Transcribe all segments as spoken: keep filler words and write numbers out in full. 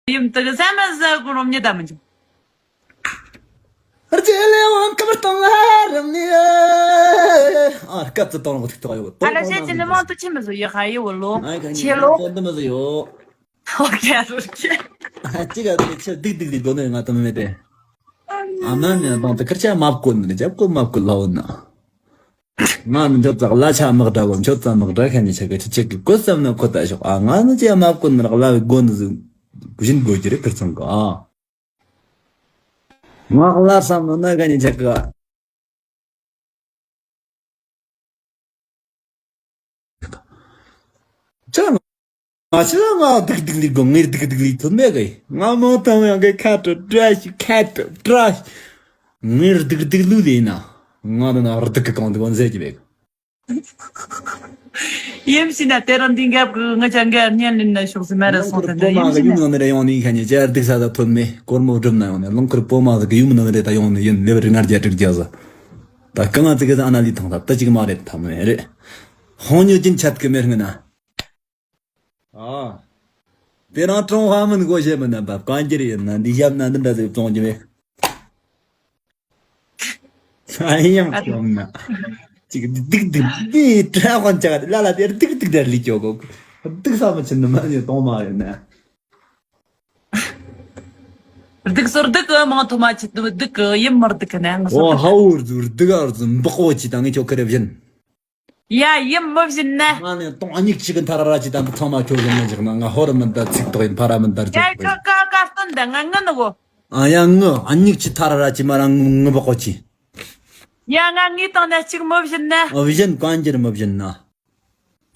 ཡུམ་དུ་གི་སེམས་མ་ཟ་གོ་རོ་མྱི་ད་མི་འཇུ། རྗེ་ལེ་ཝང་ཁམས་སྟོང་ལ་རམ་ནི། ཨ། སྐབས་ཙི་སྟོང་རོགས་ཐིག་ཐོག་ཡོད། ཨ་ལ་ཤེས་ཀྱི་ནི་མང་དུ་ཆེ་མི་བཟོ་ཡི་ཧ་ཡི་བུ་ལོ། ཨ་ཁ་ཉི་ཆེ་ལོ། ཏོ་འདི་མི་བཟོ་ཡོ། ཨོ་ཁེ་ཨོ་ཁེ། ཨ་ཅི་ག་དེ་ཆེ་སྡིག་སྡིག་སྡིག་དགོ་ནི་ང་ཏོ་མི་མེད་དེ། ཨ་མ་ནི་དང་དེ་ཁར་ཆ་མ་བཀོད་ནི་རྒྱབ་བཀོད་མ་བཀོད་ལ་འོ་ན། ང་ནི་འཇོ་ཙག་ལ་ཆ་དམག་འདྲ་བོ་མཆོད་ཙག་དམག་འདྲ་ཁ་ནི་ཆ་གི་ཆི་ཆི་གི་གོ་བསམ་ན་ཁོ་ད་ཤོག་ཨ་ང་ནི་ཅི་ཡ་མ་གོ་ནི་རག་ལ་བའི་གོ་ནི་ཟིག་གུ་བཞིན་དགོས་ཀྱི་རེད་ཁིར་ཚང་གི་ཨ། ང་ལ་བསམ་ནོ་ན་ཁ་ནི་ཆ་གི་ཅང་། ང་ཕྱི་ལ་ང་སྡིག་སྡིག་ལི་གོ་ངེར་སྡིག་སྡིག་ལི་ཐོན་མེད་གི། ང་མོ་ཐང་ཡང་གི་ཁ་དྲ་བྲ་ཞིག་ཁ་དྲ་བྲ་ཞིག་ངེར་སྡིག་སྡིག་ལུ་ལི་ན། ང་ད་ན་སྡིག་གི་གང་དུ་གང་ཟེར་གྱི་མེད་གི། ཡིན་ཕྱིན་ན་དེ་རིང་འདི་འགབ་གི་ང་ཅག་འགའ་བརྙན་ལེན་ན་ཤོག་ཟེར་མ་རེད་སོང་དེ་འདྲ་ཡིན་ཕྱིན་ན། ཡུམ་ནང་ནས་རེ་ཡོང་ནས་ཁ་ཉེ་ཅར་སྡིག་ས་ད་ཐོན་མེད་སྒོར་མོ་སྒྲུབ་ན་ཡོང་ནས་རླུང་འཁོར་པོ་མ་ཟིག་གི་ཡུམ་ནང་ནས་རེ་ད་ཡོང་ནས་ཡིན་ལེ་བར་ང་རྒྱ་དྲུག་རྒྱ་ཟ། ད་གང་ང་ཙི་གི་ཟ་ཨ་ན་ལི་ཐང་ད་ད་ཅིག་མ་རེད་ཐ་མེད་རེད། ཧོང་ཉོ་ཅིན་ཆད་གི་མེར་ངི་ན། ཨ། དེ་རང་ཀྲུང་ཧྭ་མིན་གོ་ཤེས་མི་རྣམ་པ་བཀའ་འགྱུར་ཡིན་ན་འདི་ཞབས་ན་འདི་འདྲ་ཟིག་བཙོང་རྒྱུ་མེད། ཨ་ཡང་བཙོང་ན། ཅིག་སྡིག་སྡིག་འདི་བྲག་ཧོན་ཅག་ལ་ལ་དེར་སྡིག་སྡིག་འདྲ་ལི་ཅོ་གོ། སྡིག་ས་མི་ཆེན་ནི་མ་ཉེ་གཏོང་མ་ཡོད་ན། སྡིག་སོར་སྡིག་གི་མང་ཐོ་མ་ཆེ་སྡིག་གི་ཡིན་མར་སྡིག་གི་ནས་ང་སོ། ཨོ་ཧ་འུར་ཟུར་སྡིག་ཨར་ཟུར་འབག་འོ་ཅི་དང་ངི་ཅོ་ཁ་རེ་བཞིན། ཡ་ཡིན་མི་བཞིན་ན། ང་ནི་སྟོང་ཨ་མྱིག་གཅིག་གི་མཐའ་ར་ར་གཅིག་དང་ཚང་མ་ཁྱོད་བཞིན་མི་འཇག་ན་ང་ཧོ་ར་མི་འདའ་ཚིག་ཐོག་ཡིན་ཕ་ར་མི་འདར་ཡ་ཅོག་ཁ་ཁ་ཁ་སྟོན་འདི་ང་ངི་ནི་གོ། ཨ་ཡ་ངི་ཨ་མྱིག་གཅིག་མཐའ་ར་ར་གཅིག་མ་ར་ངི་ངི་བ་ཀོ་ཅི། ཡ་ང་ངི་དང་ན་གཅིག་མི་བཞིན་ན། ཨ་བཞིན་བཀའ་འགྱུར་མི་བཞིན་ན།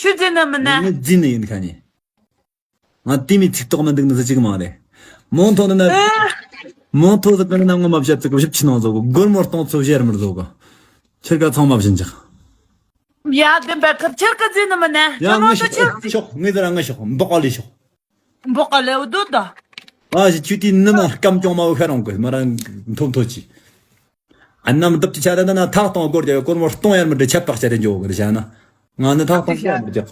ཆུ་འཛིན་ནི་མི་ན། ངི་འཛིན་ནི་ཡིན་ཁ་ནི། ང་དེ་མི་ཚིག་ཐོག་མི་འདུག་ནི་ཟི་ཅིག་མ་རེད། མོང་ཐོ་ནི་ན། མོང་ཐོ་ཟི་ཀ་ནི་ན་ངོ་མ་བཤད་ཚིག་གི་བཞིབ་ཆི་ནང་ཟོ་གི་སྒོར་མོ་སྟོང་ཚོ་བཞེར་མི་ཟོ་གི། ཁྱེད་ཀ་ཚང་མ་བཞིན་ཅག་ཡ་དེ་འབད་ཁར་ཁྱེད་ཀ་འཛིན་ནི་མི་ན། ཡ་ཁྱོད་ངི་མོང་ཐོ་ཤོག་ཁྱེད་ཀ་ཤོག་ངི་ཟི་ར་ངི་ཤོག་འབོག་ག་ལི་ཤོག་འབོག་ག་ལེ་འུ་དུ་ད། ཨ་ཞི་ཆུ་ཏི་ནི་མ་སྐམ་ཅོང་མ་འུ་ཤ་རང་གི་མ་རང་མཐོ་མཐོ་ཅི། ཨ་ནམ་བདུད་ཀྱི་ཆ་ར་ན་ན་ཐག་སྟོང་སྒོར་རྒྱ་སྒོར་མོ་སྟོང་ཡར་མི་འདྲ་ཆད་པག་ཆ་རེ་འཇོག་གི་རེ་བྱ་ན། ང་ནི་ཐག་སྟོང་ཡར་མི་རྒྱག་ག་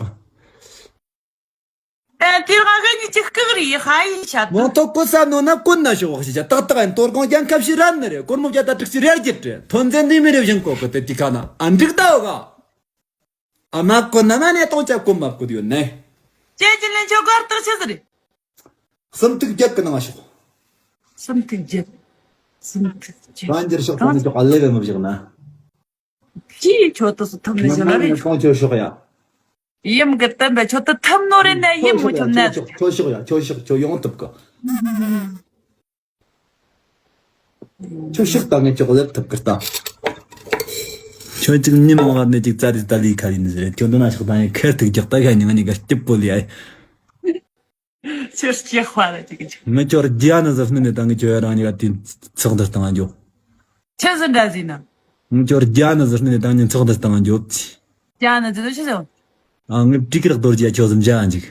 ཨ་དེ་རང་གི་ཉི་ཅིག་སྐུག་རི་ཧ་ཡི་ཤ་དུ། མོང་ཐོ་ཀོ་ས་ནོ་ན་ཀུན་ན་ཤོག་ཤི་ཤ་ཏག་ཏག་ཡིན། དོར་གོང་རྒྱལ་ཁབ་ཤི་རན་ནི་རེད། སྒོར་མོ་བརྒྱ་དང་དྲུག་ཅུ་རེ་བརྒྱད་རེད། ཐོན་རྫས་འདི་མི་རེ་བཞིན་ཀོ་ཀོ་དེ་དི་ཁ་ན་ཨ་འགྲིག་ད་འོ་ག་ཨ་མ་ཀོ་ན་མ་ནས་གཏོང་ཆ་ཀོ་མ་ཀོ་ཡོད་ནས། ཅེ་ཅི་ལན་ཆོ་གར་ཏག་ཆི་ཟི་རེད། སུམ་ཐིག་བརྒྱད་ཀི་ནང་ཤོག་སུམ་ཐིག་བརྒྱད། སུམ་ཐིག་བརྒྱད། རང་འགྱུར་ཤོག་ཏང་ཤོག་ཨ་ལེ་བེ་མི་བཞག་ན། ཅི་ཁྱོད་དུ་སུ་ཐུབ་ནི་ང་ཞིག་ན་རེད། ང་ཁོང་ཁྱོད་ཤོག་ཡ། ཡིམ་གི་བསྟན་པའི་ཁྱོད་དུ་ཐུབ་ནོ་རེད་ན་ཡིམ་མོ་ཁྱོད་ན། ཁྱོད་ཤོག་ཡ་ཁྱོད་ཤོག་ཁྱོད་ཡོང་ཐུབ་གི། ཁྱོད་ཤོག་ད་ངས་ཁྱོད་ལེབ་ཐུབ་གི་ད། ཁྱོད་ཅིག་ཉིན་མང་བ་ནས་ཅིག་ཙ་རི་ཏ་ལི་ཁ་ཡིན་ཟེར་ཁྱོད་འདི་ན་ཤོག་ད་ངས་ཁེར་ཐུག་རྒྱག་ད་ཁ་ཉིན་ང་ཉིན་ག་སྐྱིད་པོ་ལི་ཨེ། ཁྱོད་སྐྱེ་བ་ལ་ཅིག་ཅིག་ངི་ཅོར་རྒྱ་ནི་ཟེར་ནི་ནི་ད་ངི་ཅོ་ཡ་རང་ཉི་ག་དེ་ཚག་འདི་སྟངས་འཇོག་ཁྱེད་ཟིན་འདྲ་ཟིན་ན། ངི་ཅོར་རྒྱ་ནི་ཟེར་ནི་ནི་ད་ངི་ཚག་འདི་སྟངས་འཇོག་རྒྱ་ནི་ཟེར་ཆི་ཟེར། ཨ་ངི་ཏྲི་ཀིར་རྡོ་རྗེ་ཁྱོད་ཟིན་འཇའ་འཇིག་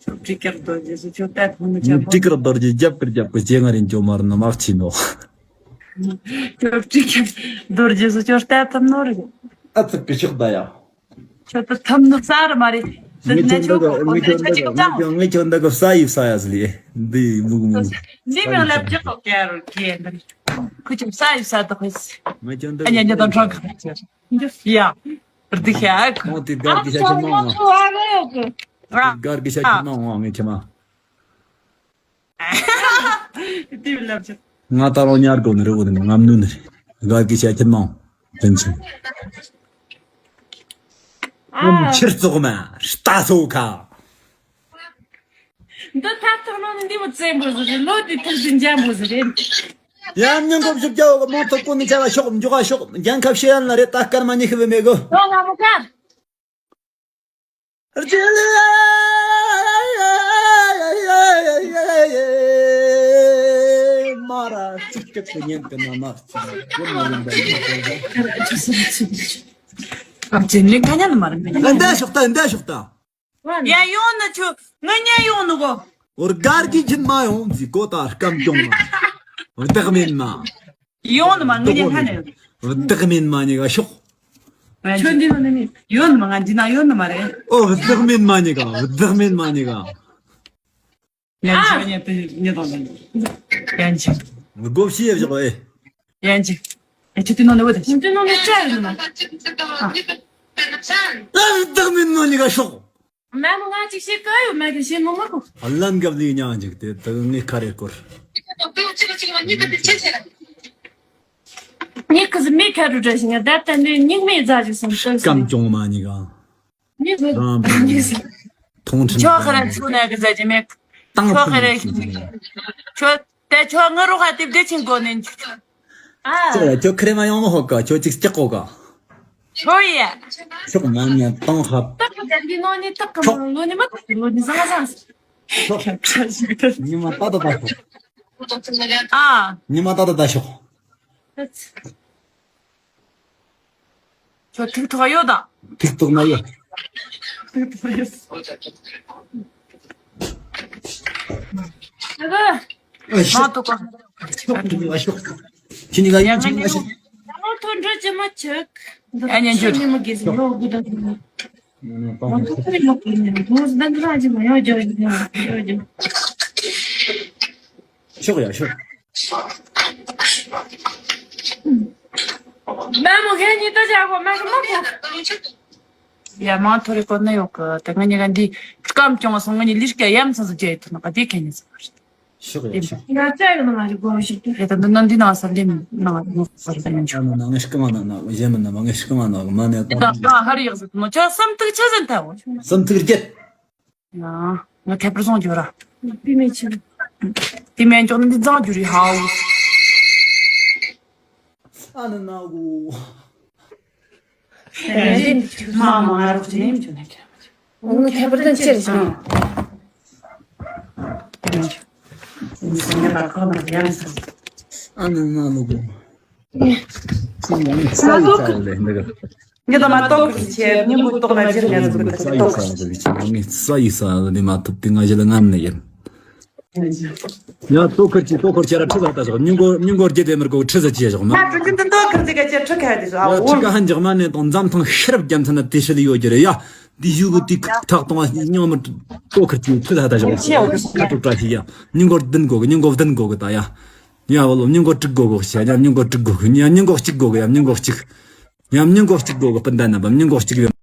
ཁྱོད་ཏྲི་ཀིར་རྡོ་རྗེ་སུ་ཁྱོད་ལྟ་ཐུབ་ནི་ངི་ཅམ་པོ། ཏྲི་ཀིར་རྡོ་རྗེ་རྒྱབ་ཀིར་རྒྱབ་ཀི་ཅེ་ང་རིན་ཅོ་མར་ནི་མག་ཆི་ནོ། ཁྱོད་ཏྲི་ཀིར་རྡོ་རྗེ་སུ་ཁྱོད་ལྟ་ཐུབ་ནོ་རེད། ཨ་ཙི་ཀི་ཤོག་ད་ཡ། ཁྱོད་ད་ཐམ་ནུ་ས་ར་མ་རེད། དེ་ནས་ཁྱོད་ཀྱི་འོ་དེ་ཁྱོད་འདི་ཁྱོད་ཀྱི་གི་ངས་ཁྱོད་འདི་གི་ས་ཡིབ་ས་ཡ་ཟི་ལི། འདི་མུག་མུག་ནི་མིང་ལ་བརྒྱག་གོ་ཀེ་རུ་ཀེ་འདི་ཁུ་ཆུ་ས་ཡིབ་ས་དོ་ཧེ་སི། ངས་ཁྱོད་འདི་ཨ་ཉ་ཉ་དང་ཁྲང་ཁ་ཡ་འདི་ཤ་རྡི་ཤ་ཁོང་དེ་གར་གི་ཤ་ཁྱེར་མང་བ། གར་གི་ཤ་ཁྱེར་མང་བ་ངས་ཁྱེར་མ། དེ་ལབ་ཅིག་ང་ད་རུང་ཉར་དགོས་ནི་རེད། འོ་དེ་ནི་ངམ་ནུ་ནི་རེད། གར་གི་ཤ་ཁྱེར་མང་བ། དེ་ཚོ་ཨ་ཁྱེར་ཙོག་མ་ལྟ་སོ་ཁ། འདི་ཐ་ཐག་ནང་ནི་འདི་མོ་བཙན་པོ་ཟིག་རེད། ལོ་འདི་ཐུག་འདི་འཇམ་པོ་ཟིག་རེད། ཡང་མྱི་མགོ་བཞི་བརྒྱ་འོག་མང་ཐོག་ཀུན་ནི་བྱ་བ་ཤོག་འཇོག་ག་ཤོག་རྒྱལ་ཁབ་ཤེས་ཡན་ལ་རེད། ད་སྐར་མ་ཉི་ཤུ་བའི་མེད་གོ་ལོ་ང་མོ་ཁ། རྗེས་ལ་མ་ར་གཅིག་གཅིག་ཏུ་ཉན་དུ་ན་མ་གཅིག་ཡོད་མ་ཡིན་པ་ཡིན་པ། ཨ་ཅེ་ནི་ཁ་ཉན་མ་ར་མི་ཉན། འདའ་ཤོག་ད་འདའ་ཤོག་ད། ཡ་ཡོང་ནི་ཆུ་ང་ཉན་ཡོང་ནི་གོ་འོར་གར་གི་ཁྱིན་མ་ཡོང་ཟི་གོ་ད་སྐམ་ཅོང་ལ་བདག་མེད་མ། ཡོང་ནི་མ་ང་ཉན་ཁ་ནས། བདག་མེད་མ་ཉེ་ག་ཤོག་ཁྱོད་འདི་ནང་ནས་མེད། ཡོད་ནི་མ། ང་འདི་ན་ཡོད་ནི་མ་རེད། ཨོ་བདག་མེད་མ་ཉི་ག་བདག་མེད་མ་ཉི་ག་ཡན་ཆད་ཉེ་དུ་ཉེ་དང་ལེན། ཡན་ཆད། སྒོ་ཕྱི་ཡ་བཞག་ཨེ། ཡན་ཆད། ཨེ་ཁྱོད་འདི་ནང་ནས་བུད་དེ། འདི་ནང་ནས་བྲལ་ཡོད་ནི་མ། ཨ་བདག་མེད་མ་ཉི་ག་ཤོག་མ་མོ་ང་ཅིག་བཤད་ག་ཡོད་མ་གི་བཤད་མོ་མ་གོ། ལན་གབ་ལི་ཉང་ཅིག་དེ་དག་ངའི་ཁ་རེ་སྐོར། ཉིག་གི་མི་ཁ་རུ་འདྲ་ཞིག་ང་ད་ལྟ་འདི་ཉིག་མི་རྫ་ཞིག་སོང་ཤི་སྐམ་གྱོང་མ་ཉིག་ག་ཉིག་གི་རང་ཉིག་གི་མཐོང་ཁྲིན་ཁྱོད་ཁ་ར་ཚུགས་ན་གི་ཟ་ཅི་མེད། ཏང་ཁྱོད་ཁ་ར་ཁྲིན་ཁྱོད་དེ་ཁྱོད་ང་རོ་ཁ་དེབ་དེ་ཆིན་གོ་ནན། ཨ། ཅོག་ཡ་ཁྱོད་ཁ་རེ་མ་ཡོང་མ་ཧོ་ག་ཁྱོད་ཅིག་སྐྱག་གོ་ག་ཁྱོད་ཡ། ཤོག་མ་ཉ་ཏང་ཧ། ཏག་ཏག་འདི་ནོ་ནི་ཏག་གི་མ་ལོ་ནི་མ་ཏག་གི་ལོ་ནི་ཟང་ཟང་། ཤོག་ཉི་མ་ཏག་ཏག་ཏག་ཤོག་ཨ། ཉི་མ་ཏག་ཏག་ཏག་ཤོག་ཁྱོད་ཐིག་ཐོག་ཡོད་དང་། ཐིག་ཐོག་ན་ཡོད། ཐིག་ཐོག་ཡོད། ཨ་ཤི། མ་ཐོག་ག་ཨ་ཤི། ཁྱི་ནི་ག་ཡིན་ཁྱི་ནི་ག་ཤི། ཡང་ཐོ་འགྲོ་ཅི་མ་ཆག་ཨ་ཉན་ཅུ། ཉི་མ་གེ་སི་ཡོ་གུ་དང་། མ་ཐོག་ཁ་རི་མ་ཁུར་ནི་དུ་སི་དང་དུ་ར་ཅི་མ་ཡོ་ཇོ་ཇོ་ཇོ་ཇོ། ཤོག་ཡ་ཤོག་མ་མོ་ཁྱེད་གཉིས་ད་ཅག་གོ་མ་གི་མ་གོ། ཡ་མ་ཐོ་རེ་གོ་ན་ཡོག་གི་ད་ང་གཉིས་ཀ་འདི་སྐམ་ཀྱོང་སོང་ང་གཉིས་ལིར་ཀ་ཡམ་སང་སུ་ཇེ་ཐུ་ན་ག་དེ་ཁྱེད་གཉིས་སོང་། ཤོག་ཡ་ཤོག་ང་ཅག་གི་ནང་ལ་རི་གོ་ཞིག་ཏུ། ཡ་ད་འདི་ནང་འདི་ནང་སར་ལེམ་ནང་ནོ་སར་ལེམ་ཆོ། ང་ནང་ང་ཤི་ཀ་མ་ནང་ན་གཞན་མི་ནང་ང་ཤི་ཀ་མ་ནང་མ་ནས་ད་ད་ཧ་རི་ཡག་སུ་མོ་ཆོ་སམ་ཐུག་ཆ་ཟན་ཐ་བོ། སམ་ཐུག་རྒྱད། ང་ང་ཁྱད་པར་སོང་འགྱུར་ར། པི་མེ་ཆི། པི་མེ་འཇོག་ནི་འཛང་འགྱུར་རི་ཧའོ། ཨ་ན་ན་གོ། མ་མ་ང་རོགས་ཅི་ནེམ་ཅུ་ནེ་ཁྱེད་མ་ཅུ། ང་ཁྱད་པར་དང་ཅེར་ཞང་། ཨ་ན་ན་ལོ་གོ། ས་ཡི་ས་ལེ་འདི་ག་ངེད་དང་མ་ཏོག་གི་ཆེ་ཉིན་གུ་ཏོག་ན་ཇིར་ངེད་ཚོ་གི་ཏོག་ས་ཡི་ས་ལེ་ཆེ་ངེད་ས་ཡི་ས་ལེ་མ་ཐུབ་དེ་ང་ཞི་ལ་ངམ་ནི་ཡིན། ཡ་ཏོག་ཁར་ཅི་ཏོག་ཁར་ཅི་ར་ཁྲི་ས་ད་ཞོག་ཉིན་གོ་ཉིན་གོ་རྒྱ་དེ་མར་གོ་ཁྲི་ས་ཅི་ཞོག་མ། ང་ཏོག་ཁར་ཅི་ཏོག་ཁར་ཅི་ག་ཅི་ཁྲི་ཁ་དེ་ཞོག་ཨ་ཁྲི་ཁ་ཧན་ཇག་མ་ནས་དང་འཛམ་ཐང་ཤི་རབ་རྒྱ་མཚན་ན་དེ་ཤི་ལི་ཡོད་ཀྱི་རེད་ཡ། འདི་ཞུ་གི་དེ་ཁྲག་གཏོང་བ་ཉོ་མི་ཏོག་ཁར་ཅི་ཁྲི་ས་ད་ཞོག་ཁ་ཏོག་བཀྲ་ཤིས་ཡ། ཉིན་གོ་བདུན་གོ་གི་ཉིན་གོ་བདུན་གོ་གི་ད་ཡ། ཡ་བ་ལོ་ཉིན་གོ་དྲུག་གོ་གི་ཤ་ཉམ་ཉིན་གོ་དྲུག་གོ་གི་ཉམ་ཉིན་གོ་གཅིག་གོ་གི་ཡ་ཉིན་གོ་གཅིག་ཉམ་ཉིན་གོ་གཅིག་གོ་གི་སྤུན་ཟླ་རྣམ་པ་ཉིན་གོ་གཅིག་ཡོད།